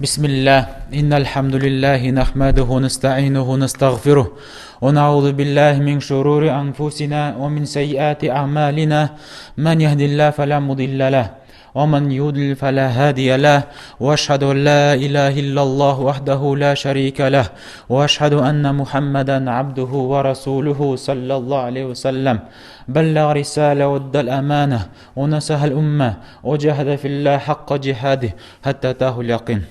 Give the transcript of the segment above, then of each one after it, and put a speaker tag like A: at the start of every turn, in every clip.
A: بسم الله إن الحمد لله نحمده ونستعينه ونستغفره ونعوذ بالله من شرور أنفسنا ومن سيئات أعمالنا من يهد الله فلا مضل له ومن يضلل فلا هادي له واشهد ان لا اله الا الله وحده لا شريك له واشهد ان محمدا عبده ورسوله صلى الله عليه وسلم بلغ رساله وادى الامانه ونصح الامه وجاهد في الله حق جهاده حتى اتاه اليقين.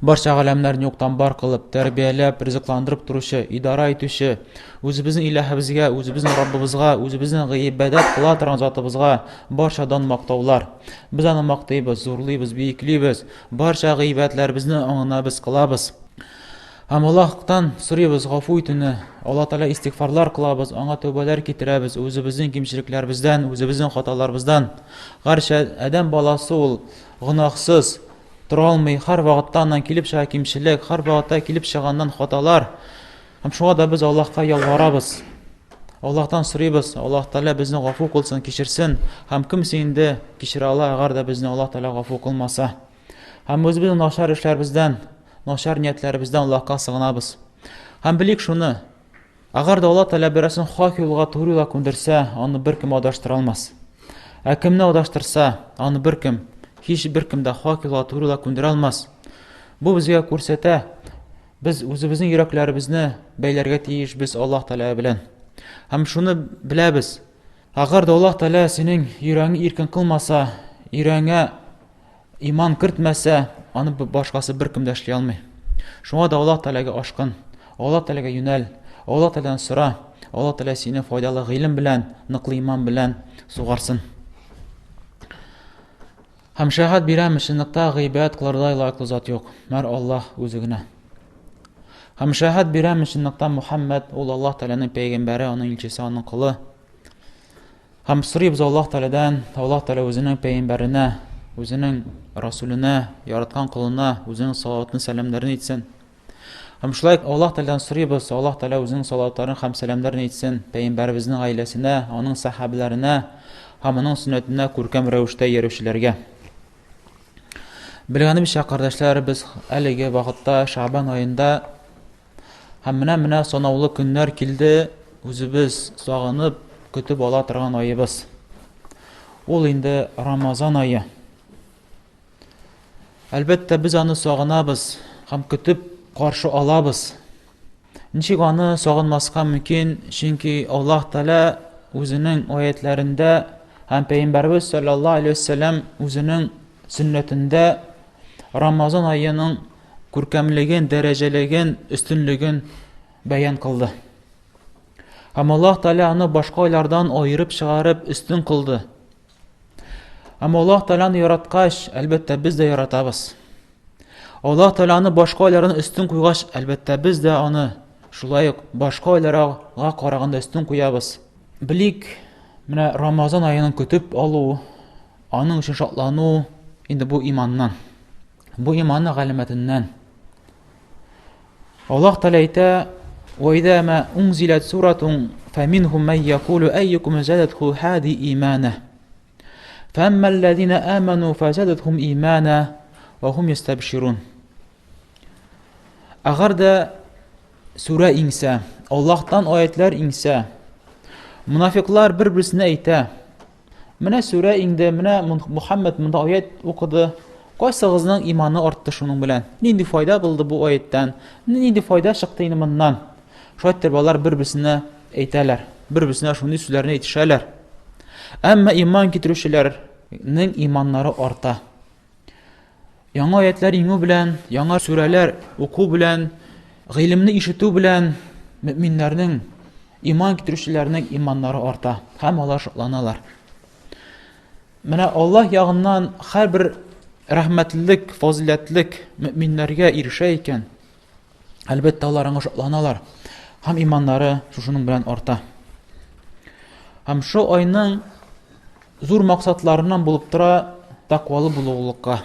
A: Барча галәмнәрне юктан бар кылып, тәрбияләп, ризыкландырып торучы, идара итүче, үзебезнең илаһыбызга, үзебезнең Раббыбызга, үзебезнең гыйбадәт кыла торган затыбызга барча дан мактаулар. Без аны мактыйбыз, зурлыйбыз, биеклибез, барча гыйбадәтләребезне аңына без кылабыз. Һәм Аллаһтан сорыйбыз гафу итүне, Аллаһ Тәгалә истигъфарлар кылабыз, аңа тәүбәләр китерәбез, үзебезнең кимчелекләребездән, үзебезнең хаталарыбыздан. Гәрчә адәм баласы ул гөнаһсыз, тора алмый, һәр вакытта аннан килеп чыга кимчелек, һәр вакытта килеп чыганнан хаталар. Һәм шуңа да без Аллаһка ялварабыз. Аллаһтан сорыйбыз, Аллаһ Тәгалә безне гафу кылсын, кичерсен. Һәм кем инде кичерә ала, әгәр дә безне Аллаһ Тәгалә гафу кылмаса. Һәм үзебезнең начар эшләребездән, начар ниятләребездән Аллаһка сыгынабыз. Һәм белик шуны, Әгәр дә Аллаһ Тәгалә берәрсен хак юлга, туры юлга күндерсә, аны беркем адаштыра алмас. Ә кемне адаштырса, аны беркем, һич беркем дә хак юлга, туры юлга күндерә алмас. Бу безгә күрсәтә, без үзебезнең йөрәкләребезне бәйләргә тиеш без Аллаһ Тәгалә белән. Һәм шуны беләбез, әгәр дә Аллаһ Тәгалә синең йөрәгеңне иркен кылмаса, йөрәгеңә Иман кертмәсә, аны башкасы беркем дә эшли алмый. Шуңа да Аллаһ Тәгаләгә ашкын, Аллаһ Тәгаләгә юнәл, Аллаһ Тәгаләдән сора, Аллаһ Тәгалә сине файдалы гыйлем белән, ныклы иман белән сугарсын. Һәм шәһәт бирәм, чынлыкта гыйбадәт кылырдай лаеклы зат юк, мәр Аллаһ үзе генә. Һәм шәһәт бирәм, чынлыкта Мухаммад ул Аллаһ Тәгаләнең пәйгамбәре, аның илчесе, аның колы. Һәм сорыйбыз Аллаһ Тәгаләдән, Аллаһ Тәгалә үзенең пәйгамбәренә, үзенең расүленә, яраткан колына үзенең салаватын, сәламнәрен әйтсен. Һәм шулай Аллаһ Тәгаләдән сорыйбыз, Аллаһ Тәгалә үзенең салаватларын һәм сәламнәрен әйтсен пәйгамбәребезнең гаиләсенә, аның сәхабәләренә һәм аның сөннәтенә күркәм рәвештә йөрүчеләргә. Белгәнебезчә, кардәшләр, без әлеге вакытта Шабан аенда Һәм менә-менә санаулы көннәр килде, үзебез сагынып, көтеп ала торган аебыз. Ул инде Рамазан ае. Әлбәттә, без аны сагынабыз һәм көтеп каршы алабыз. Ничек аны сагынмаска мөмкин? Чөнки Аллаһ Тәгалә үзенең аятләрендә һәм Пәйгамбәрбез саллаллаһу алейһи вәсәлләм үзенең сөннәтендә Рамазан аеның күркәмлеген, дәрәҗәлеген, өстенлеген бәян кылды. Һәм Аллаһ Тәгалә аны башка айлардан аерып чыгарып өстен кылды. Һәм Аллаһ Тәгалә аны яраткач, әлбәттә, без дә яратабыз. Аллаһ Тәгалә аны башка айлардан өстен куйгач, әлбәттә, без дә аны шулай ук башка айларга караганда өстен куябыз. Белик, менә Рамазан аеның көтеп алу, аның өчен шатлану инде бу иманнан. Бу иманның галәмәтеннән. Аллаһ Тәгалә әйтә: "Ва иза ма унзилат суратун фаминхум ман якулу айюкум задатху хади имана". Фамма аллазина аману фазадатхум имана ва хум ястабширун. Әгәр дә сүрә иңсә, Аллаһтан аятлар иңсә, мунафиклар бер-берсенә әйтә: Менә сүрә иңде, менә Мухаммед монда аят укыды. Кайсыгызның иманы артты шуның белән? Нинди файда булды бу аяттан? Нинди файда чыкты инде моннан? Шулай итеп алар бер-берсенә әйтәләр, бер-берсенә шундый сүзләрне әйтешәләр. Әмма иман китерүчеләрнең иманнары арта. Яңа аятлар иңү белән, яңа сүрәләр уку белән, гыйлемне ишетү белән мөминнәрнең, иман китерүчеләрнең иманнары арта һәм алар шатланалар. Менә Аллаһ ягыннан һәрбер рәхмәтлелек, фазиләтлек мөминнәргә ирешә икән, әлбәттә, алар аңа шатланалар һәм иманнары шушының белән арта. Һәм шул айның зур максатларыннан булып тора тәкъвалы булулыкка.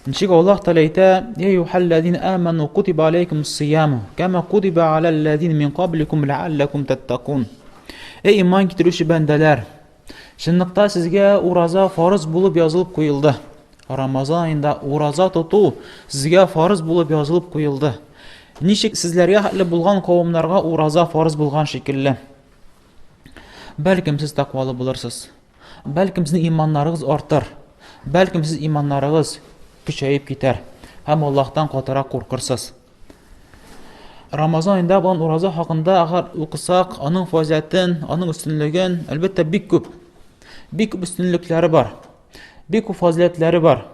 A: Ничек Аллаһ Тәгалә әйтә: "Я юхаллазина аману кутиба алейкум сияму, кама кутиба алаллазина мин кабликум лааллакум таттакун." Эй иман китерүче бәндәләр, чынлыкта сезгә ураза фарыз булып язылып куелды. Рамазан аенда ураза тоту сезгә фарыз булып язылып куелды. Ничек сезләргә хәтле булган кавымнарга ураза фарыз булган шикелле. Бәлкем сез тәкъвалы булырсыз. Бәлкем сезнең иманнарыгыз артыр. Бәлкем сез иманнарыгыз көчәеп китәр һәм Аллаһтан катырак куркырсыз. Рамазан аенда булган ураза хакында әгәр укысак, аның фазиләтен, аның өстенлеген, әлбәттә, бик күп. Бик күп өстенлекләре бар. Бик күп фазиләтләре бар.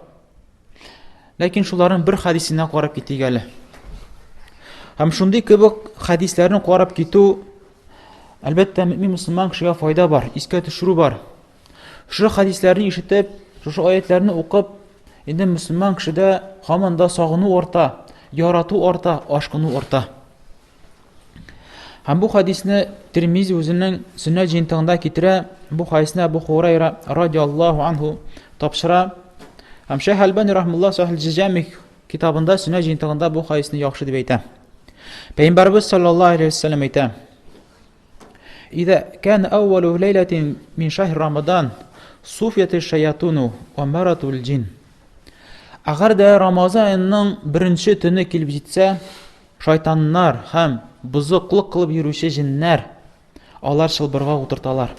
A: Ләкин шуларның бер хәдисенә карап китик әле. Һәм шундый кебек хәдисләрне карап китү, әлбәттә, мөмин мөселман кешегә файда бар, искә төшерү бар. Шушы хәдисләрне ишетеп, шушы аятларны укып, инде мөселман кешедә һаман да сагыну арта, ярату арта, ашкыну арта. Һәм бу хәдисне Тирмизи үзенең Сөннәт җыентыгында китерә. Бу хәдисне Абу Хурайра радиаллаһу анһу тапшыра. Һәм Шәйх Әлбани рахмулла Сахил Җамих китабында Сөннәт җыентыгында бу хәдисне яхшы дип әйтә. Пәйгамбәрбез саллаллаһу алейһи вәсәлләм әйтә: Идә кан әүвәлу ләйләтин мин шаһр Рамадан суфияти шаятуну ва маратул җин. Әгәр дә Рамазан аеның беренче төне килеп җитсә, Шайтаннар һәм бозыклык кылып йөрүче җеннәр, алар чылбырга утырталар.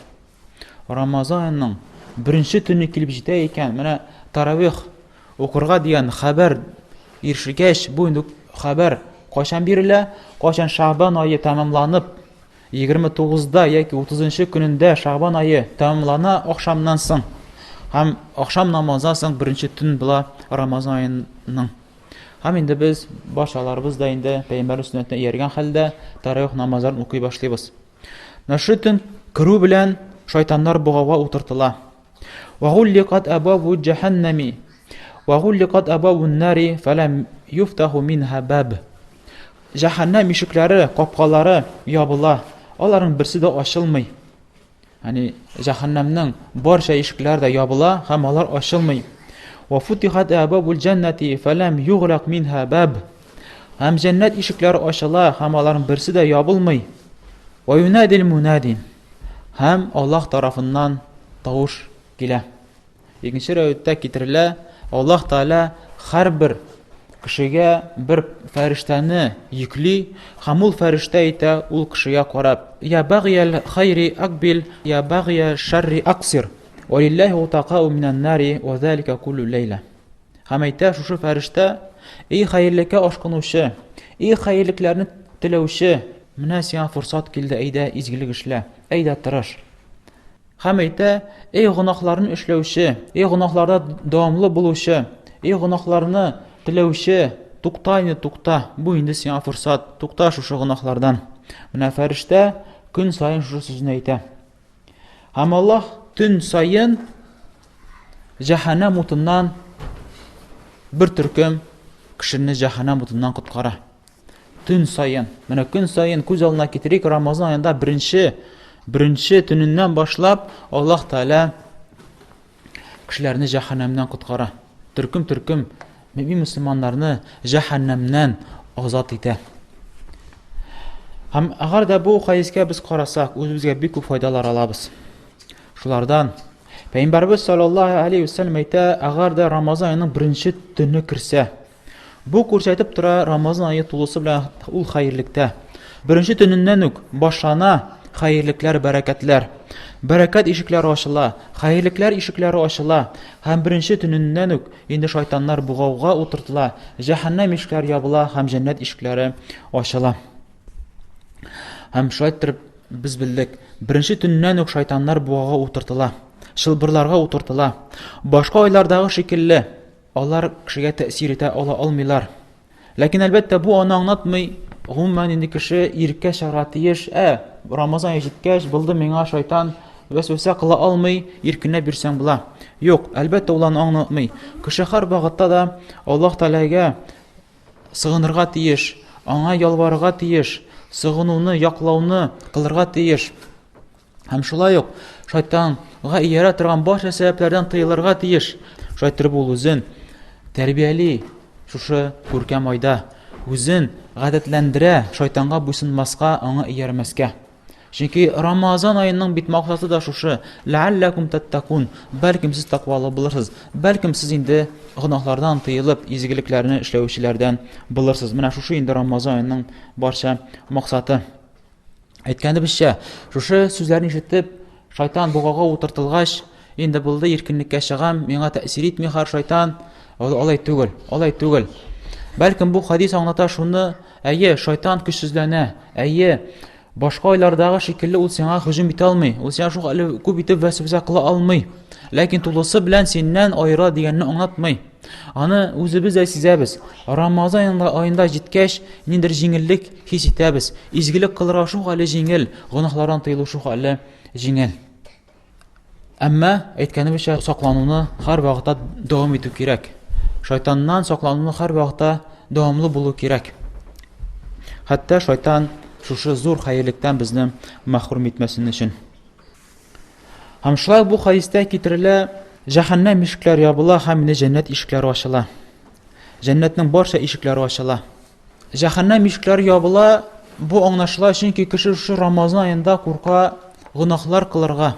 A: Рамазан аеның беренче төне килеп җитә икән, менә таравих укырга дигән хәбәр ирешелгәч, бу инде хәбәр кайчан бирелә? Кайчан Шәгъбан ае тәмамланып, 29-да яки 30 көнендә Шәгъбан ае тәмамлана ахшамнан соң. Һәм ахшам намазыннан соң беренче төн була Рамазан аеның. Һәм инде без барчаларыбыз да инде пәйгамбәр сөннәтенә ияргән хәлдә таравих намазларын укый башлыйбыз. Менә шул төн керү белән шайтаннар богауга утыртыла. Вагулликат абвабу җәһәннәми вагулликат абвабун нари фалам юфтаху минха баб. Җәһәннәм ишекләре, капкалары ябыла. Аларның берсе дә ачылмый. Ягъни җәһәннәмнең барча ишекләре дә ябыла һәм алар ачылмый. Ва футихат абвабул җаннати фалам юглак минха баб. Һәм җәннәт ишекләре ачыла һәм аларның берсе дә ябылмый. Ва юнадил мунадин. Һәм Аллаһ тарафыннан тавыш килә. Икенче рәветтә китерелә, Аллаһ Тәгалә һәрбер кешегә бер фәрештәне йөкли, һәм ул фәрештә әйтә ул кешегә карап: "Я багиял хайри акбил, я багия шарри аксир, ва лиллаһи утакау минән нари ва залика куллу ләйлә." Һәм әйтә шушы фәрештә: "Эй хәерлеккә ашкынучы, эй хәерлекләрне теләүче, менә сиңа форсат килде, әйдә изгелек эшлә, әйдә тырыш." Һәм әйтә, Эй гөнаһларны эшләүче, эй гөнаһларда дәвамлы булучы, эй гөнаһларны теләүче, тукта инде, тукта, бу инде сиңа форсат, тукта шушы гөнаһлардан. Менә фәрештә көн саен шушы сүзне әйтә. Һәм Аллаһ төн саен җәһәннәм утыннан бер төркем кешене җәһәннәм утыннан коткара. Төн саен, менә көн саен күз алдына китерик, Рамазан аенда беренче беренче төненнән башлап Аллаһ Тәгалә кешеләрне җәһәннәмнән коткара. Төркем-төркем мөмин мөселманнарны җәһәннәмнән азат итә. Һәм әгәр дә бу хәдискә без карасак, үзебезгә бик күп файдалар алабыз. Шулардан Пәйгамбәрбез саллаллаһу алейхи вәсәлләм әйтә, әгәр дә Рамазан аеның беренче төне керсә, Бу күрсәтеп тора, Рамазан ае тулысы белән ул хәерлектә. Беренче төненнән үк башлана хәерлекләр, бәрәкәтләр. Бәрәкәт ишекләре ачыла, хәерлекләр ишекләре ачыла һәм беренче төненнән үк инде шайтаннар бугауга утыртыла, җәһәннәм ишекләре ябыла һәм җәннәт ишекләре ачыла. Һәм шулай иттереп без белдек, беренче төннән үк шайтаннар бугауга утыртыла, чылбырларга утыртыла. Башка айлардагы шикелле, Алар кешегә тәэсир итә ала алмыйлар. Ләкин, әлбәттә, бу аны аңлатмый, гомумән инде кеше иреккә чыгарга тиеш. Ә, Рамазан ае җиткәч, булды миңа шайтан вәсвәсә кыла алмый, иркенләп йөрсәң була. Юк, әлбәттә, ул аны аңлатмый. Кеше һәр вакытта да Аллаһ Тәгаләгә сыгынырга тиеш, аңа ялварырга тиеш, сыгынуны, яклауны кылырга тиеш. Һәм шулай ук шайтанга иярә торган барча сәбәпләрдән тыелырга тиеш. Шулай иттереп ул үзен тәрбияли шушы күркәм айда. Үзен гадәтләндерә шайтанга буйсынмаска, аңа иярмәскә. Чөнки Рамазан аеның бит максаты да шушы, ләалләкум таттакун, бәлкем сез тәкъвалы булырсыз, бәлкем сез инде гөнаһлардан тыелып, изгелекләрне эшләүчеләрдән булырсыз. Менә шушы инде Рамазан аеның барча максаты. Әйткәнебезчә, шушы сүзләрне ишетеп, шайтан богага утыртылгач, инде булды, иркенлеккә чыгам, миңа тәэсир итми хәр шайтан. Алай түгел, алай түгел. Бәлкем бу хадис аңлата шуны, әйе, шайтан көчсезләнә, әйе, башка айлардагы шикелле ул сиңа һөҗүм итә алмый, ул сиңа шул әле күп итеп вәсвәсә кыла алмый. Ләкин тулысы белән синнән аера дигәнне аңлатмый. Аны үзебез дә сизәбез. Рамазан аенда җиткәч, ниндидер җиңеллек хис итәбез. Изгелек кылырга шул әле җиңел, гөнаһлардан тыелу шул әле җиңел. Әмма, әйткәнебезчә, саклануны һәрвакытта дәвам итү кирәк. Шайтаннан саклануны һәрвакытта дәвамлы булу кирәк. Хәтта шайтан шушы зур хәерлектән безне мәхрүм итмәсен өчен. Һәм шулай бу хәдистә китерелә, җәһәннәм ишекләре ябыла һәм инде җәннәт ишекләре ачыла. Җәннәтнең барча ишекләре ачыла. Җәһәннәм ишекләре ябыла, бу аңлашыла, чөнки кеше шушы Рамазан аенда курка гөнаһлар кылырга.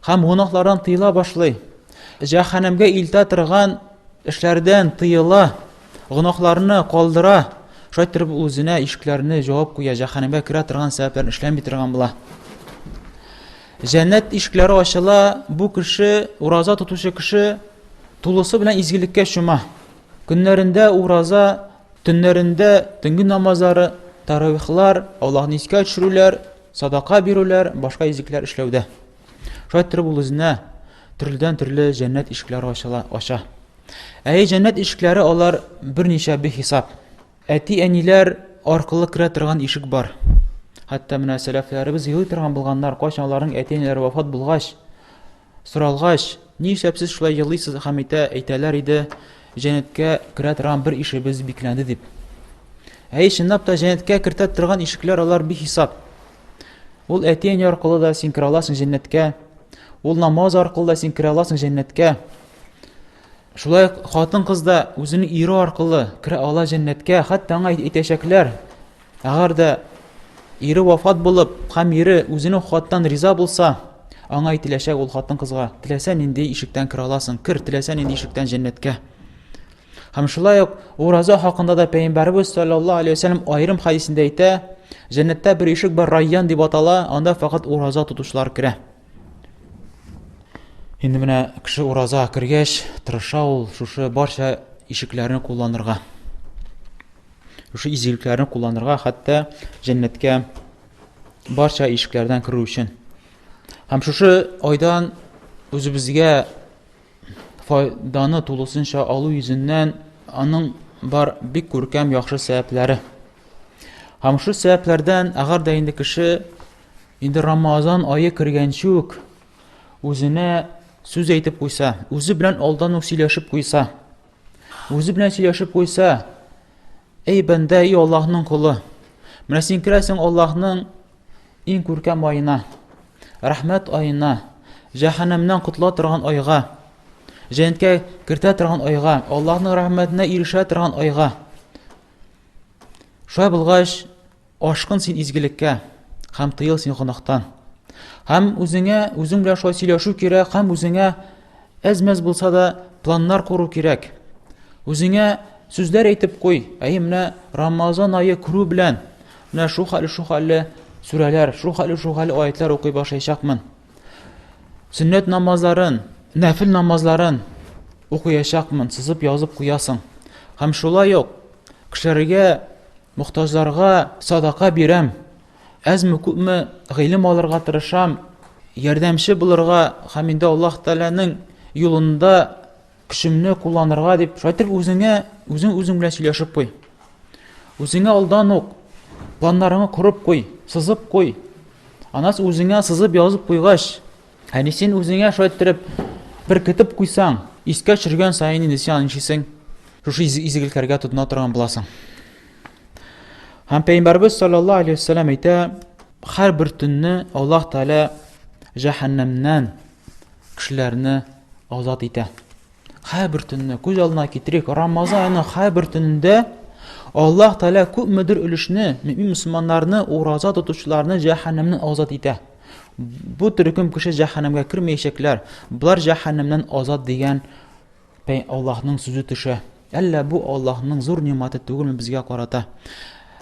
A: Һәм гөнаһлардан тыела башлый. Җәһәннәмгә илтә торган эшләрдән тыела, гөнаһларны калдыра. Шулай итеп ул үзенә ишекләрне җавап куя, җәһәннәмгә керә торган сәбәпләрне эшләми торган була. Җәннәт ишекләре ачыла, бу кеше, ураза тотучы кеше тулысы белән изгелеккә чума. Көннәрендә ураза, төннәрендә төнге намазлары, таравихлар, Аллаһны искә төшерүләр, садака бирүләр, башка изгелекләр эшләүдә. Шулай итеп ул үзенә төрледән-төрле җәннәт ишекләре ачыла, ача. Әй, җәннәт ишекләре алар берничә бихисап. Әти-әниләр аркылы керә торган ишек бар. Хәтта менә сәләфләребез елый торган булганнар, кайчан аларның әти-әниләре вафат булгач, соралгач, ни эшләп сез шулай елыйсыз һәм әйтә, әйтәләр иде, җәннәткә керә торган бер ишегебез бикләнде дип. Әй, чынлап та җәннәткә кертә торган ишекләр алар бихисап. Ул әти-әни аркылы да син керә аласың җәннәткә. Ул намаз аркылы да син керә аласың җәннәткә. Шулай ук хатын-кыз да үзенең ире аркылы керә ала җәннәткә, хәтта аңа әйтәчәкләр, әгәр дә ире вафат булып һәм ире үзенең хаттан риза булса, аңа әйтеләчәк ул хатын-кызга, теләсә нинди ишектән керә аласың, кер, теләсә нинди ишектән җәннәткә. Һәм шулай ук ураза хакында да Пәйгамбәребез саллаллаһу алейһи ва сәлләм аерым хәдисендә әйтә, җәннәттә бер ишек бар, Райян дип атала, анда фәкать ураза тотучылар керә. Инде менә кеше ураза кергәч, тырыша ул шушы барча ишекләрне кулланырга. Шушы изгелекләрне кулланырга, хәтта җәннәткә барча ишекләрдән керү өчен. Һәм шушы айдан үзебезгә файданы тулысынча алу йөзеннән аның бар бик күркәм яхшы сәбәпләре. Һәм шул сәбәпләрдән, әгәр дә инде кеше инде Рамазан ае кергәнче үк үзенә сүз әйтеп куйса, үзе белән алдан ук сөйләшеп куйса, үзе белән сөйләшеп куйса, эй бәндә, эй Аллаһның колы, менә син керәсең Аллаһның Иң күркәм аена, рәхмәт аена, җәһәннәмнән котыла торган айга, җәннәткә кертә торган айга, Аллаһның рәхмәтенә ирешә торган айга. Шулай булгач, ашкын син изгелеккә һәм тыел син гөнаһтан. Һәм үзеңә, үзең белән шулай сөйләшү кирәк, һәм үзеңә әз-мәз булса да планнар кору кирәк. Үзеңә сүзләр әйтеп куй. Әй, менә Рамазан ае керү белән Менә шу хәле, шу хәлле сүрәләр, шу хәле, шу хәлле аятлар укый башлаячакмын. Сөннәт намазларын, нәфил намазларын укыячакмын, сызып язып куясың. Һәм шулай ук кешеләргә, мохтаҗларга садака бирәм. Әзме күпме гыйлем алырга тырышам, ярдәмче булырга һәм инде Аллаһ Тәгаләнең юлында көчемне кулланырга дип, шулай итеп үзеңә, үзең үзең белән сөйләшеп куй. Үзеңә алдан ук планнарыңны корып куй, сызып куй. Анас үзеңә сызып язып куйгач, әни син үзеңә шулай иттереп беркетеп куйсаң, искә төшергән саен инде син нишлисең? Шушы изгелекләргә тотына торган буласың. Һәм Пәйгамбәрбез саллаллаһу алейһи вәсәлләм әйтә, һәрбер төнне Аллаһ Тәгалә җәһәннәмнән кешеләрне азат итә. Һәрбер төнне күз алдына китерик, Рамазан аеның һәрбер төнендә Аллаһ Тәгалә күпмедер өлешне, мөмин мөселманнарны, ураза тотучыларны җәһәннәмнән азат итә. Бу төркем кеше җәһәннәмгә кермәячәкләр. Болар җәһәннәмнән азат дигән Аллаһның сүзе төшә. Әллә бу Аллаһның зур ниматы түгелме безгә карата?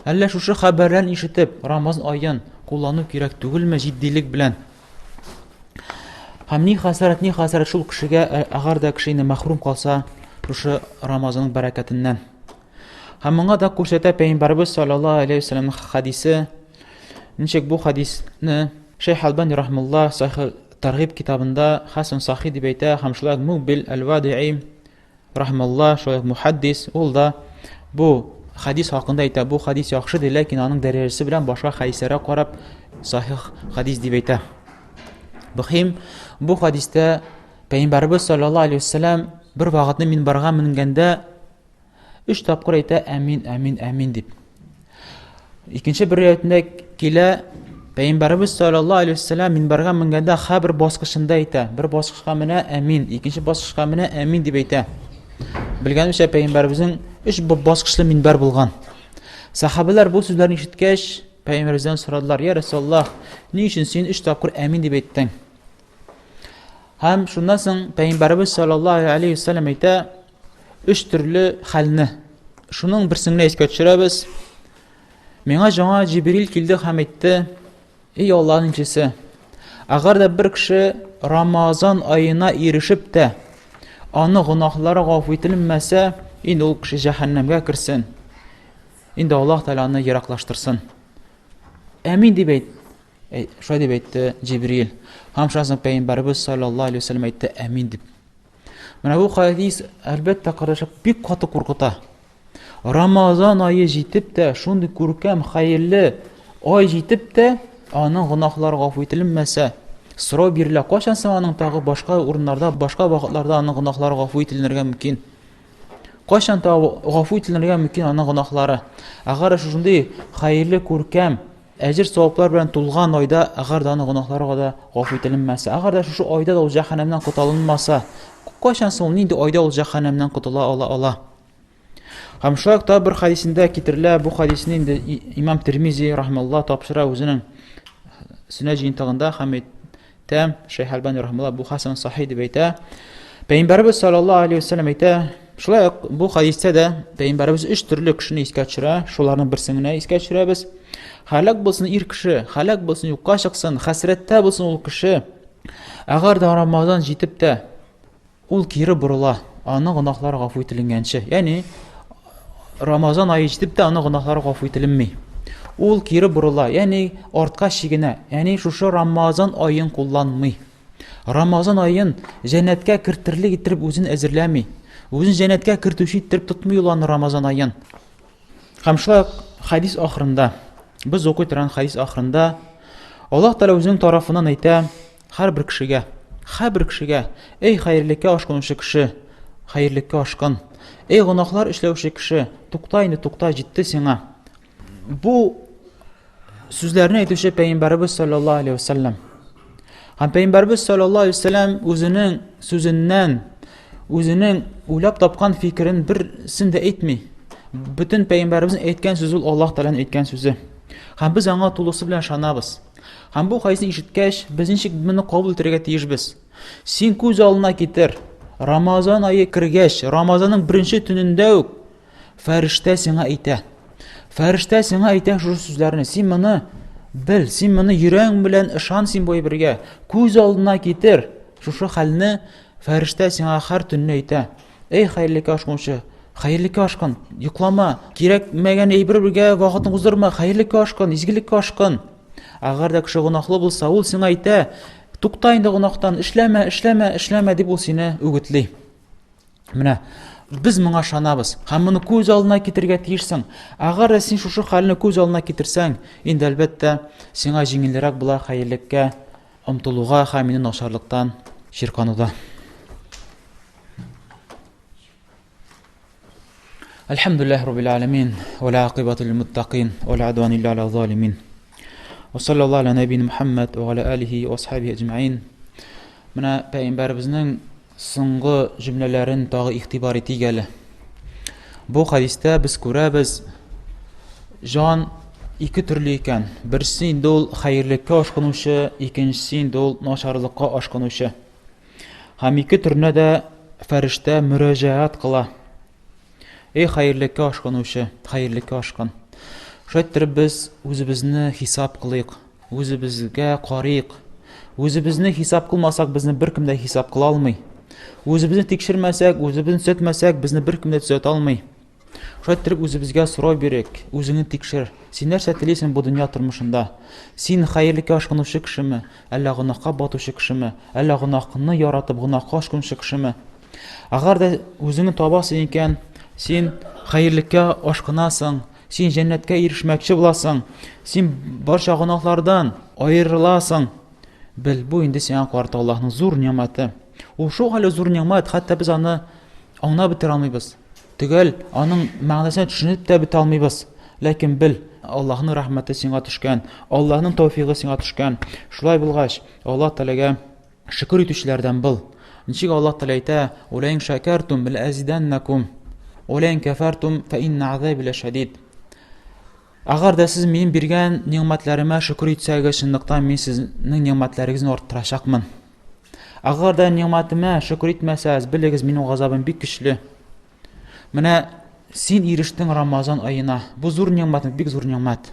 A: Әллә шушы хәбәрләрне ишетеп, Рамазан аен куллану кирәк түгелме җитдилек белән? Һәм ни хәсрәт, ни хәсрәт шул кешегә, әгәр дә кеше инде мәхрүм калса, шушы Рамазанның бәрәкәтеннән. Һәм моңа да күрсәтә Пәйгамбәрбез саллаллаһу алейһи вәсәлләмнең хадисе. Ничек бу хадисне Шейх Албани рахмулла Сахих Таргиб китабында хасан сахи дип әйтә һәм шулай ук Мукбил әл-Вадии рахмулла, шулай ук мухаддис, ул да бу хадис хакында әйтә, бу хадис яхшы ди, ләкин аның дәрәҗәсе белән башка хадисләргә карап сахих хадис дип әйтә. Мөһим, бу хадистә Пәйгамбәрбез саллаллаһу алейһи вәсәлләм бер вакытны минбарга менгәндә Өч тапкыр әйтә әмин, әмин, әмин дип. Икенче бер риваятендә килә, Пәйгамбәребез саллаллаһу алейһи вәсәлләм минбәргә менгәндә һәрбер баскычында әйтә. Бер баскычка менә әмин, икенче баскычка менә әмин дип әйтә. Белгәнебезчә, пәйгамбәребезнең өч баскычлы минбәр булган. Сахабәләр бу сүзләрне ишеткәч, пәйгамбәребездән сорадылар: "Я Расулаллаһ, ни өчен син өч тапкыр әмин дип әйттең?" Һәм шуннан соң пәйгамбәребез саллаллаһу алейһи вәсәлләм әйтә, өч төрле хәлне. Шуның берсен генә искә төшерәбез. Миңа жаңа Җибрил килде һәм әйтте: "Эй Аллаһның илчесе, әгәр дә бер кеше Рамазан аена ирешеп тә, аны гөнаһлары гафу ителмәсә, инде ул кеше җәһәннәмгә керсен. Инде Аллаһ Тәгалә аны ераклаштырсын." Әмин дип әйт. Шулай дип әйтте Җибрил. Һәм шуннан соң Пәйгамбәребез саллаллаһу алейһи вәсәлләм әйтте: "Әмин" дип. Менә бу хадис, әлбәттә, кардәшләр, бик каты куркыта. Рамазан ае җитеп тә, шундый күркәм, хәерле ай җитеп тә, аның гөнаһлары гафу ителенмәсә, сорау бирелә, кайчан соң аның тагы башка урыннарда, башка вакытларда аның гөнаһлары гафу ителенергә мөмкин? Кайчан тагы гафу ителенергә мөмкин аның гөнаһлары? Әгәр шушындый хәерле, күркәм Әҗер саваплар белән тулган айда, әгәр дә аның гөнаһлары да гафу ителенмәсә, әгәр дә шушы айда да ул җәһәннәмнән котылынмаса, кайчан соң нинди айда ул җәһәннәмнән котыла ала ала? Һәм шулай ук тагы бер хадисендә китерелә, бу хадисне инде имам Тирмизи рахималла тапшыра үзенең Сөннә җыентыгында һәм әйтә, Шәйх Әлбани рахималла бу хасан сахи дип әйтә. Пәйгамбәребез саллаллаһу алейһи вәсәлләм әйтә, шулай ук бу хадистә дә пәйгамбәребез өч төрле кешене искә төшерә, шуларның берсен генә искә төшерәбез. Һәлак булсын ир кеше, һәлак булсын юкка чыксын, хәсрәттә булсын ул кеше. Әгәр дә Рамазан җитеп тә ул кире борыла, аның гөнаһлары гафу ителенгәнче. Ягъни Рамазан ае җитеп тә аның гөнаһлары гафу ителенми. Ул кире борыла, ягъни артка чигенә, ягъни шушы Рамазан аен кулланмый. Рамазан аен җәннәткә кертерлек иттереп үзен әзерләми. Үзен җәннәткә кертүче иттереп тотмый ул аны Рамазан аен. Һәм шулай ук хадис ахырында, без укый торган хадис ахырында Аллаһ Тәгалә үзенең тарафыннан әйтә һәрбер кешегә, һәрбер кешегә, эй хәерлеккә ашкынучы кеше, хәерлеккә ашкын. Эй гөнаһлар эшләүче кеше, тукта инде, тукта, җитте сиңа. Бу сүзләрне әйтүче пәйгамбәребез саллаллаһу алейһи вәсәлләм. Һәм пәйгамбәребез саллаллаһу алейһи вәсәлләм үзенең сүзеннән, үзенең уйлап тапкан фикерен берсен дә әйтми. Бөтен пәйгамбәребезнең әйткән сүзе ул Аллаһ Тәгаләнең әйткән сүзе. Һәм без аңа тулысы белән ышанабыз. Һәм бу хадисне ишеткәч, без ничек моны кабул итәргә тиешбез? Син күз алдына китер, Рамазан ае кергәч, Рамазанның беренче төнендә үк Фәрештә сиңа әйтә. Фәрештә сиңа әйтә шушы сүзләрне. Син моны бел, син моны йөрәгең белән ышан син бу әйбергә. Күз алдына китер. Шушы хәлне фәрештә сиңа һәр төнне әйтә. Эй, хәерлеккә ашкынучы, хәерлеккә ашкын, йоклама, кирәкмәгән әйбергә вакытын уздырма, хәерлеккә ашкын, изгелеккә ашкын. Әгәр дә кеше гөнаһлы булса, ул сиңа әйтә, тукта инде гөнаһтан, эшләмә, эшләмә, эшләмә дип ул сине үгетли. Менә без моңа ышанабыз һәм моны күз алдына китерергә тиешсең. Әгәр дә син шушы хәлне күз алдына китерсәң, инде әлбәттә сиңа җиңелрәк була хәерлеккә омтылуга һәм инде начарлыктан чиркануда. Әлхәмдүлилләһ раббил аләмин, ва ла акыйбату лил муттакин, ва ла адван илля аля залимин. Ва саллаллаһу аля нәбиина Мухаммад ва аля алихи ва асхабихи әҗмәин. Менә пәйгамбәребезнең соңгы җөмләләрен тагы игътибар итик әле. Бу хадистә без күрәбез, Җан ике төрле икән. Берсе инде ул хәерлеккә ашкынучы, икенчесе инде ул начарлыкка ашкынучы. Һәм ике төренә дә фәрештә мөрәҗәгать кыла. Эй, хәерлеккә ашкынучы, хәерлеккә ашкын. Шулай иттереп без үзебезне хисап кылыйк, үзебезгә карыйк. Үзебезне хисап кылмасак, безне беркем дә хисап кыла алмый. Үзебезне тикшермәсәк, үзебезне төзәтмәсәк, безне беркем дә төзәтә алмый. Шулай иттереп үзебезгә сорау бирик, үзеңне тикшер. Син нәрсә телисең бу дөнья тормышында? Син хәерлеккә ашкынучы кешеме, әллә гөнаһка батучы кешеме, әллә гөнаһны яратып гөнаһка ашкынучы кешеме? Әгәр дә үзеңне табасың икән, син хәерлеккә ашкынасың, син җәннәткә ирешмәкче буласың, син барча гөнаһлардан аерыласың. Бел, бу инде сиңа карата Аллаһның зур нигъмәте. Ул шул хәле зур нигъмәт, хәтта без аны аңлап бетерә алмыйбыз. Төгәл аның мәгънәсенә төшенеп тә бетә алмыйбыз. Ләкин бел, Аллаһның рәхмәте сиңа төшкән, Аллаһның тәүфигы сиңа төшкән. Шулай булгач, Аллаһ Тәгаләгә шөкер итүчеләрдән бул. Ничек Аллаһ Тәгалә әйтә: "Ва ин шакартум ләазиданнакум, ва ин кафартум фа инна азаби ләшәдид". Әгәр дә сез минем биргән нигъмәтләремә шөкер итсәгез, чынлыкта мин сезнең нигъмәтләрегезне арттырачакмын. Әгәр дә нигъмәтемә шөкер итмәсәгез, белегез, минем газабым бик көчле. Менә син ирештең Рамазан аена. Бу зур нигъмәт, бик зур нигъмәт.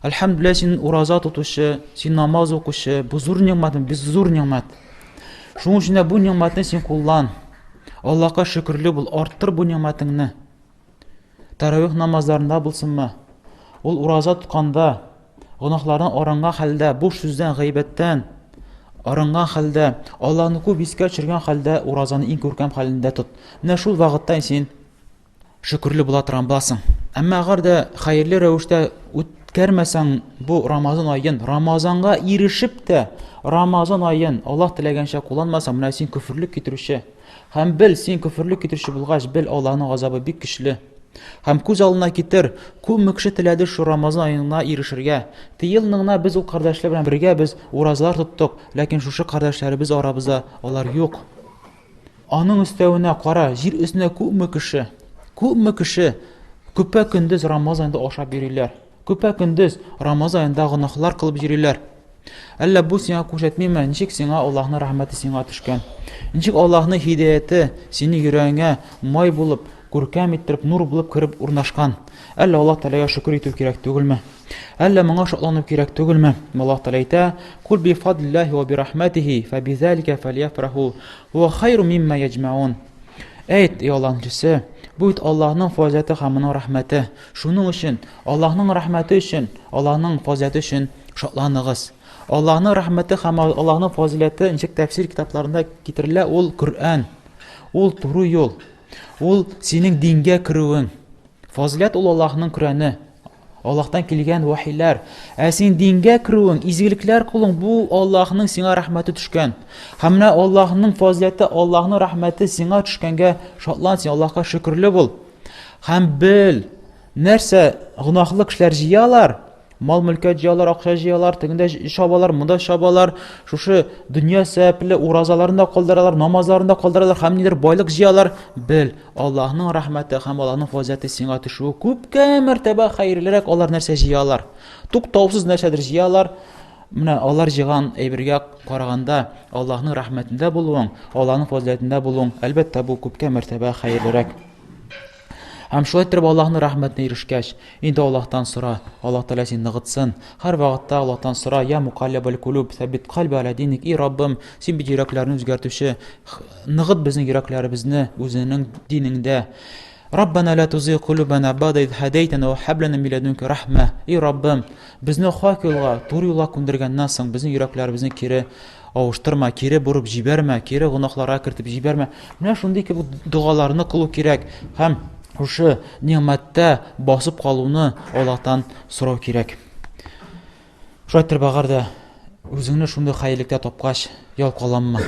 A: Әлхәмдүлилләһ, син ураза тотучы, син намаз укучы, бу зур нигъмәт, бик зур нигъмәт. Шуның өчен дә бу нигъмәтне син куллан. Аллаһка шөкерле бул, арттыр бу нигъмәтеңне. Тәравих намазларында булсынмы, ул ураза тотканда, гөнаһлардан арынган хәлдә, буш сүздән, гайбәттән арынган хәлдә, Аллаһны күп искә төшергән хәлдә уразаны иң күркәм хәлендә тот. Менә шул вакытта син шөкерле була торган буласың. Әмма әгәр дә хәерле рәвештә үткәрмәсәң бу Рамазан аен, Рамазанга ирешеп тә, Рамазан аен Аллаһ теләгәнчә кулланмасаң, менә син көферлек китерүче. Һәм бел, син көферлек китерүче булгач, бел, Аллаһның газабы бик көчле. Һәм күз алдына китер, күпме кеше теләде шу Рамазан аена ирешергә. Тыелны гына без ул кардәшләр белән бергә без уразалар тоттык, ләкин шушы кардәшләребез арабызда алар юк. Аның өстәвенә кара, җир өстендә күпме кеше, күпме кеше көпә-көндез Рамазан аенда ашап йөриләр. Көпә-көндез Рамазан аенда гөнаһлар кылып йөриләр. Әллә бу сиңа күрсәтмиме, ничек сиңа Аллаһның рәхмәте сиңа төшкән? Ничек Аллаһның һидаяте сине йөрәгеңә май булып, күркәм иттереп, нур булып кереп урнашкан? Әллә Аллаһ Тәгаләгә шөкер итү кирәк түгелме? Әллә моңа шатлану кирәк түгелме? Аллаһ Тәгалә әйтә: "Кул би фадлиллаһи ва би рахматихи, фабизалика фальяфраху, хуа хайру мимма яҗмаун." Әйт, эй Аллаһның илчесе, бу бит Аллаһның фазиләте һәм аның рәхмәте. Шуның өчен, Аллаһның рәхмәте өчен, Аллаһның фазиләте өчен шатланыгыз. Аллаһның рәхмәте һәм Аллаһның фазиләте ничек тәфсир китапларында китерелә, ул Коръән. Ул туры юл. Ул синең дингә керүең. Фазиләт ул Аллаһның Коръәне. Аллаһтан килгән вахиләр. Ә син дингә керүең, изгелекләр кылуың, бу Аллаһның сиңа рәхмәте төшкән. Һәм менә Аллаһның фазиләте, Аллаһның рәхмәте сиңа төшкәнгә шатлан, син Аллаһка шөкерле бул. Һәм бел, нәрсә гөнаһлы кешеләр җыялар, мал-мөлкәт җыялар, акча җыялар, тегендә чабалар, монда чабалар, шушы дөнья сәбәпле уразаларын да калдыралар, намазларын да калдыралар һәм нидер байлык җыялар. Бел, Аллаһның рәхмәте һәм Аллаһның фазиләте сиңа төшүе күпкә мәртәбә хәерлерәк, алар нәрсә җыялар. Туктаусыз нәрсәдер җыялар. Менә алар җыйган әйбергә караганда Аллаһның рәхмәтендә булуың, Аллаһның фазиләтендә булуың, әлбәттә, бу күпкә мәртәбә хәерлерәк. Һәм шулай иттереп Аллаһның рәхмәтенә ирешкәч, инде Аллаһтан сора, Аллаһ Тәгалә сине ныгытсын. Һәр вакытта Аллаһтан сора, я мукаллибал кулуб, сәббит кальби аля диник, и Раббым, син бит йөрәкләрне үзгәртүче, ныгыт безнең йөрәкләребезне үзеңнең динеңдә. Раббана ла тузигъ кулубана бада из һадәйтәна ва һаб лана мин ләдүнкә рахма. И Раббым, безне хак юлга, туры юлга күндергәннән соң, безнең йөрәкләребезне кире авыштырма, кире борып җибәрмә, кире гөнаһларга кертеп җибәрмә. Менә шундый кебек догаларны кылу кирәк һәм шушы нигъмәттә басып калуны Аллаһтан сорау кирәк. Шулай иттереп, әгәр дә үзеңне шундый хәерлектә тапкач, ялкаланма.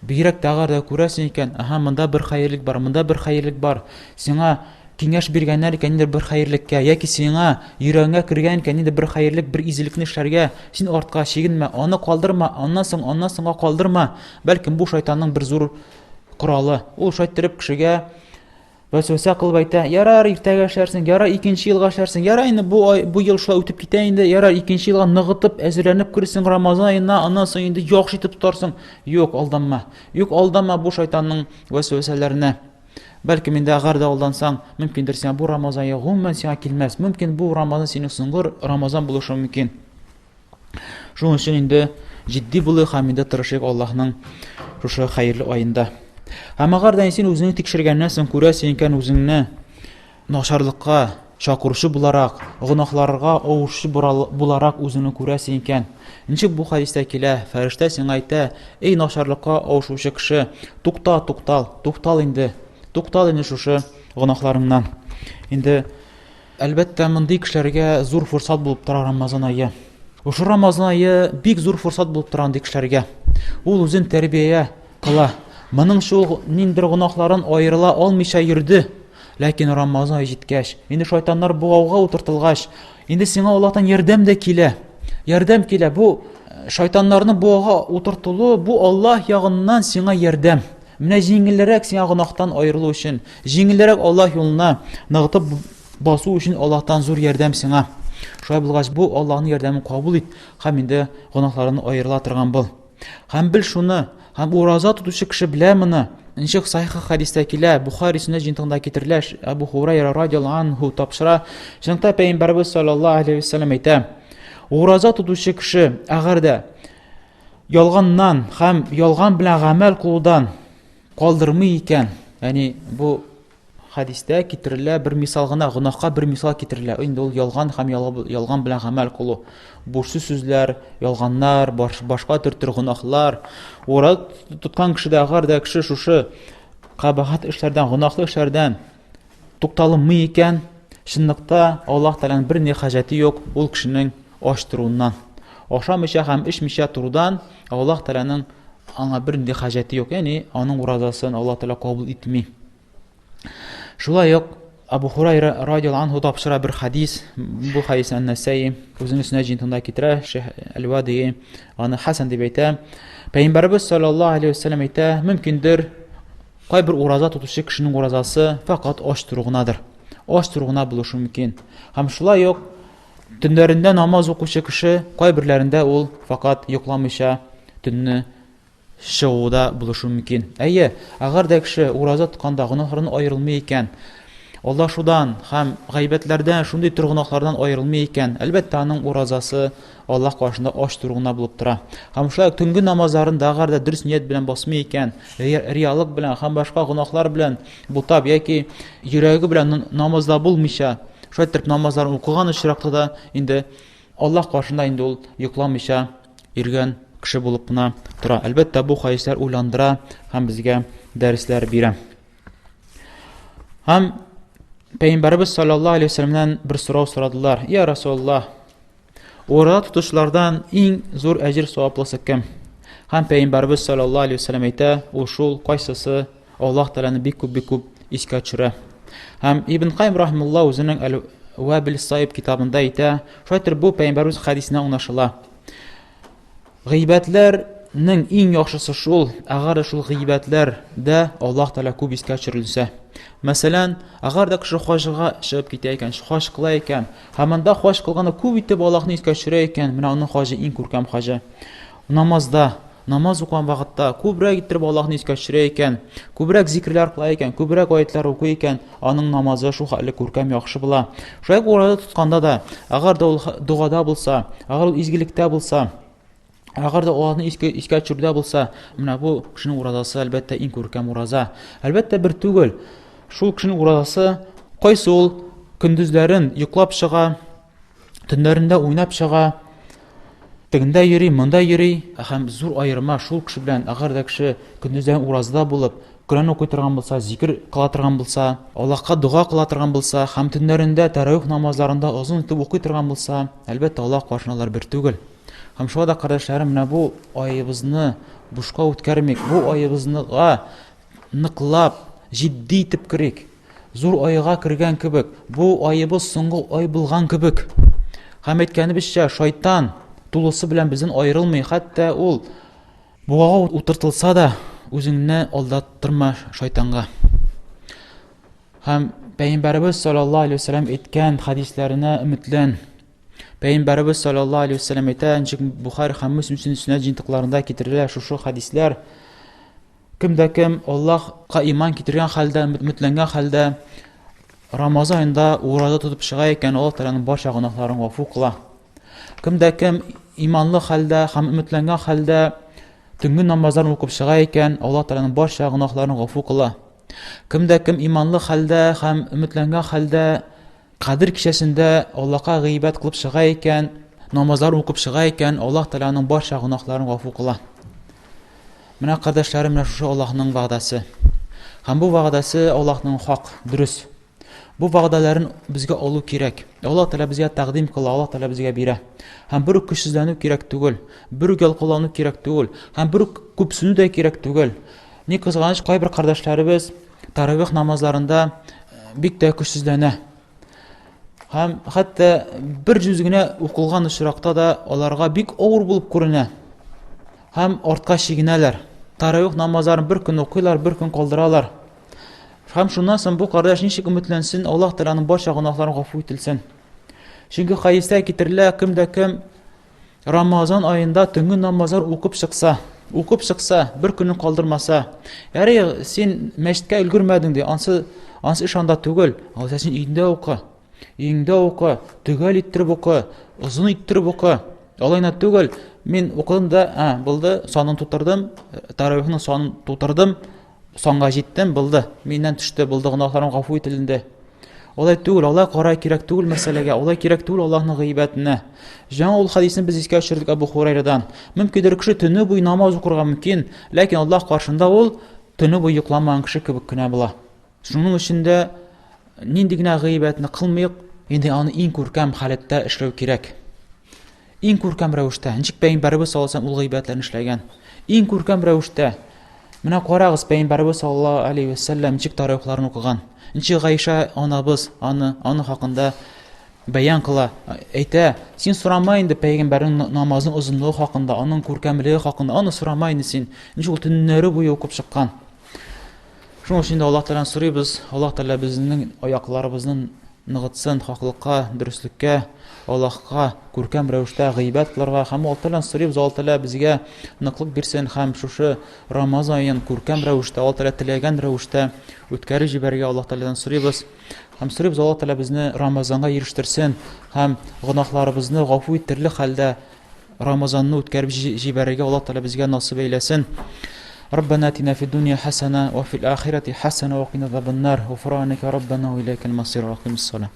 A: Бигрәк тә әгәр дә күрәсең икән, аһа, монда бер хәерлек бар, монда бер хәерлек бар. Сиңа киңәш биргәннәр икән ниндидер бер хәерлеккә, яки сиңа йөрәгеңә кергән икән ниндидер бер хәерлек, бер изгелекне эшләргә, син артка чигенмә, аны калдырма, аннан соң, аннан соңга калдырма. Бәлкем бу шайтанның бер зур коралы. Ул шулай иттереп кешегә Вәсвәсә кылып әйтә, ярар, иртәгә эшләрсең, ярар, икенче елга эшләрсең, ярар, инде бу ай, бу ел шулай үтеп китә инде, ярар, икенче елга ныгытып, әзерләнеп керсең Рамазан аена, аннан соң инде яхшы итеп тотарсың. Юк, алданма. Юк, алданма бу шайтанның вәсвәсәләренә. Бәлкем инде әгәр дә алдансаң, мөмкиндер сиңа бу Рамазан ае гомумән сиңа килмәс. Мөмкин бу Рамазан синең соңгы Рамазан булышы мөмкин. Шуның өчен инде җитди булыйк һәм инде тырышыйк Аллаһның шушы хәерле аенда. Һәм әгәр дә син үзеңне тикшергәннән соң күрәсең икән үзеңне начарлыкка чакыручы буларак, гөнаһларга авышчы буларак үзеңне күрәсең икән. Ничек бу хәдистә килә? Фәрештә сиңа әйтә: "Эй начарлыкка авышучы кеше, тукта, туктал, туктал инде. Туктал инде шушы гөнаһларыңнан." Инде Әлбәттә, мондый кешеләргә зур форсат булып тора Рамазан ае. Шушы Рамазан ае бик зур форсат булып тора андый кешеләргә. Ул үзен тәрбия кыла. Моның шул ниндер гөнаһларын аерыла алмыйча йөрде. Ләкин Рамазан ае җиткәч, инде шайтаннар бугауга утыртылгач, инде сиңа Аллаһтан ярдәм дә килә. Ярдәм килә. Бу э, шайтаннарны буага утыртылу, бу Аллаһ ягыннан сиңа ярдәм. Менә җиңелрәк сиңа гөнаһтан аерылу өчен, җиңелрәк Аллаһ юлына ныгытып басу өчен Аллаһтан зур ярдәм сиңа. Шулай булгач, бу Аллаһның ярдәмен кабул ит һәм инде гөнаһлардан аерыла торган бул. Һәм бел шуны, һәм ураза тотучы кеше белә моны. Ничек сахих хәдистә килә, Бухари сөннәт җыентыгында китерелә, Абу Хурайра радиаллаһу анһу тапшыра. Чынлыкта пәйгамбәрбез саллаллаһу алейһи вәсәлләм әйтә: Ураза тотучы кеше әгәр дә ялганнан һәм ялган белән гамәл кылудан калдырмый икән, ягъни бу хәдистә китерелә бер мисал гына, гөнаһка бер мисал китерелә. Инде ул ялган һәм ялган белән гамәл кылу. Бушсыз сүзләр, ялганнар, башка төр-төр гөнаһлар. Ураза тоткан кешедә әгәр дә кеше шушы кабахат эшләрдән, гөнаһлы эшләрдән Тукталынмый икән, чынлыкта Аллаһ Тәгаләнең берни хаҗәте юк ул кешенең ач торуыннан. Ашамыйча һәм эчмичә торудан Аллаһ Тәгаләнең аңа бернинди хаҗәте юк, ягъни аның уразасын Аллаһ Тәгалә кабул итми. Шулай ук Абу Хурайра радиаллаһу анһу тапшыра бер хадис. Бу хадисне Ан-Насаи үзенең сөннәт җыентыгында китерә, Шейх Әл-Вадии аны хасан дип әйтә. Пәйгамбәрбез саллаллаһу алейһи вәсәлләм әйтә, мөмкиндер Кайбер ураза тотучы кешенең уразасы фәкать ач тору гынадыр. Ач тору гына булышы мөмкин. Һәм шулай ук төннәрендә намаз укучы кеше кайберләрендә ул фәкать йокламыйча төнне чыгуда булышы мөмкин. Әйе, әгәр дә кеше ураза тотканда гөнаһлардан аерылмый икән, алдашудан һәм гайбәтләрдән, шундый төр гөнаһлардан аерылмый икән, әлбәттә, аның уразасы Аллаһ каршында ач тору гына булып тора. Һәм шулай ук төнге намазларын да әгәр дә дөрес ният белән басмый икән, риялык белән һәм башка гөнаһлар белән бутап яки йөрәге белән намазда булмыйча, шулай итеп намазларын укыган очракта да инде Аллаһ каршында инде ул йокламыйча йөргән кеше булып кына тора. Әлбәттә, бу хәдисләр уйландыра һәм безгә дәресләр бирә. Һәм Пәйгамбәребез саллаллаһу алейһи вәсәлләмнән бер сорау сорадылар. Я Расулаллаһ, Ураза тотучылардан иң зур әҗер саваплысы кем? Һәм Пәйгамбәребез саллаллаһу алейһи вәсәлләм әйтә, ул шул кайсысы Аллаһ Тәгаләне бик күп бик күп искә төшерә. Һәм Ибн Кайм рахимулла үзенең Әл-Вабил Саиб китабында әйтә, шулай итеп бу Пәйгамбәребез хәдисенә аңлашыла. Гыйбәтләрнең иң яхшысы шул, әгәр дә шул гыйбәтләр дә Аллаһ Тәгалә күп искә төшерелсә. Мәсәлән, әгәр дә кеше хаҗга чыгып китә икән, хаҗ кыла икән, һәм анда хаҗ кылганда күп итеп Аллаһны искә төшерә икән, менә аның хаҗы иң күркәм хаҗы. Намазда, намаз укыган вакытта күбрәк иттереп Аллаһны искә төшерә икән, күбрәк зикерләр кыла икән, күбрәк аятьләр укый икән, аның намазы шул хәтле күркәм яхшы була. Шулай ук ураза тотканда да, әгәр дә ул догада булса, әгәр ул изгелектә булса, әгәр дә Аллаһны искә, искә төшерүдә булса, менә бу кешенең уразасы әлбәттә иң күркәм ураза. Әлбәттә бер түгел. Шул кешенең уразасы кайсы ул көндезләрен йоклап чыга, Төннәрендә уйнап чыга, тегендә йөри, монда йөри, һәм зур аерма шул кеше белән, әгәр дә кеше көндездән уразада булып, Коръән укый торган булса, зикер кыла торган булса, Аллаһка дога кыла торган булса, һәм төннәрендә тәравих намазларында озын итеп укый торган булса, әлбәттә, Аллаһ каршында алар бер түгел. Һәм шуңа да, кардәшләрем, менә бу аебызны бушка үткәрмик, бу аебызныга ныклап, җитди итеп керик. Зур айга кергән кебек, бу аебыз соңгы ай булган кебек. Һәм әйткәнебезчә, шайтан тулысы белән бездән аерылмый, хәтта ул буага утыртылса да, үзеңне алдаттырма шайтанга. Һәм Пәйгамбәребез саллаллаһу алейһи вәсәлләм әйткән хәдисләренә өметлән. Пәйгамбәребез саллаллаһу алейһи вәсәлләм әйтә, ничек Бухари һәм Мөслим сөннәт җыентыкларында китерелә шушы хәдисләр. Кем дә кем Аллаһка иман китергән хәлдә, өметләнгән хәлдә Рамазан аенда ураза тотып чыга икән, Аллаһ Тәгаләнең барча гөнаһларын гафу кыла. Кем дә кем иманлы хәлдә һәм өметләнгән хәлдә төнге намазларын укып чыга икән, Аллаһ Тәгаләнең барча гөнаһларын гафу кыла. Кем дә кем иманлы хәлдә һәм өметләнгән хәлдә Кадер кичәсендә Аллаһка гыйбадәт кылып чыга икән, намазлар укып чыга икән, Аллаһ Тәгалә аның барча гөнаһларын гафу кыла. Менә кардәшләрем, менә шушы Аллаһның вәгъдәсе. Һәм бу вәгъдәсе Аллаһның хак, дөрес. Бу вәгъдәләрен безгә алу кирәк. Аллаһ Тәгалә безгә тәкъдим кыла, Аллаһ Тәгалә безгә бирә. Һәм бер үк көчсезләнү кирәк түгел, бер үк ялкаулану кирәк түгел, һәм бер үк күпсенү дә кирәк түгел. Ни кызганыч, кайбер кардәшләребез таравих намазларында бик тә көчсезләнә. Һәм хәтта бер җүз генә укылган очракта да аларга бик авыр булып күренә. Һәм артка чигенәләр. Таравих намазларын бер көн укыйлар, бер көн калдыралар. Һәм шуннан соң бу кардәш ничек өметләнсен, Аллаһ Тәгаләнең барча гөнаһларын гафу ителсен. Чөнки хәдистә китерелә, кем дә кем Рамазан аенда төнге намазлар укып чыкса, укып чыкса, бер көнен калдырмаса, ярый, син мәчеткә өлгермәдең ди, ансы, ансы эш анда түгел, алайса син өеңдә укы. Өеңдә укы, төгәл иттереп укы, озын иттереп укы. Алай гына түгел, мин укыдым да, а, булды, санын тутырдым, таравихның санын тутырдым, Санга җиттем, булды. Миннән төште, булды, гөнаһларым гафу ителенде. Алай түгел, алай карай кирәк түгел мәсьәләгә, алай кирәк түгел Аллаһның гыйбадәтенә. Жаңа ул хадисне без искә төшердек Абу Хурайрадан. Мөмкиндер кеше төне буе намаз укырга мөмкин, ләкин Аллаһ каршында ул төне буе йокламаган кеше кебек кенә була. Шуның өчен дә нинди генә гыйбадәтне кылмыйк, инде аны иң күркәм халәттә эшләү кирәк. Иң күркәм рәвештә, ничек пәйгамбәребез саллаллаһу алейһи ул гыйбадәтләрне эшләгән. Иң күркәм рәвештә. Менә карагыз, пәйгамбәребез саллаллаһу алейһи вә сәлләм ничек таравихларын укыган. Ничек Гайша анабыз аны, аны хакында бәян кыла, әйтә, син сорама инде пәйгамбәрнең намазының озынлыгы хакында, аның күркәмлеге хакында, аны сорама инде син. Ничек ул төннәре буе укып чыккан. Шуның өчен дә Аллаһ Тәгаләдән сорыйбыз, Аллаһ Тәгалә безнең аякларыбызны ныгытсын хаклыкка, дөреслеккә, Аллаһка күркәм рәвештә гыйбадәт кылырга һәм Аллаһ Тәгаләдән сорыйбыз, Аллаһ Тәгалә безгә ныклык бирсен һәм шушы Рамазан аен күркәм рәвештә, Аллаһ Тәгалә теләгән рәвештә үткәреп җибәрергә Аллаһ Тәгаләдән сорыйбыз. Һәм сорыйбыз, Аллаһ Тәгалә безне Рамазанга ирештерсен һәм гөнаһларыбызны гафу итерлек хәлдә Рамазанны үткәреп җибәрергә Аллаһ Тәгалә безгә насыйп әйләсен. ربنا اتنا في الدنيا حسنة وفي الآخرة حسنة وقنا عذاب النار غفرانك ربنا وإليك المصير وأقم الصلاة.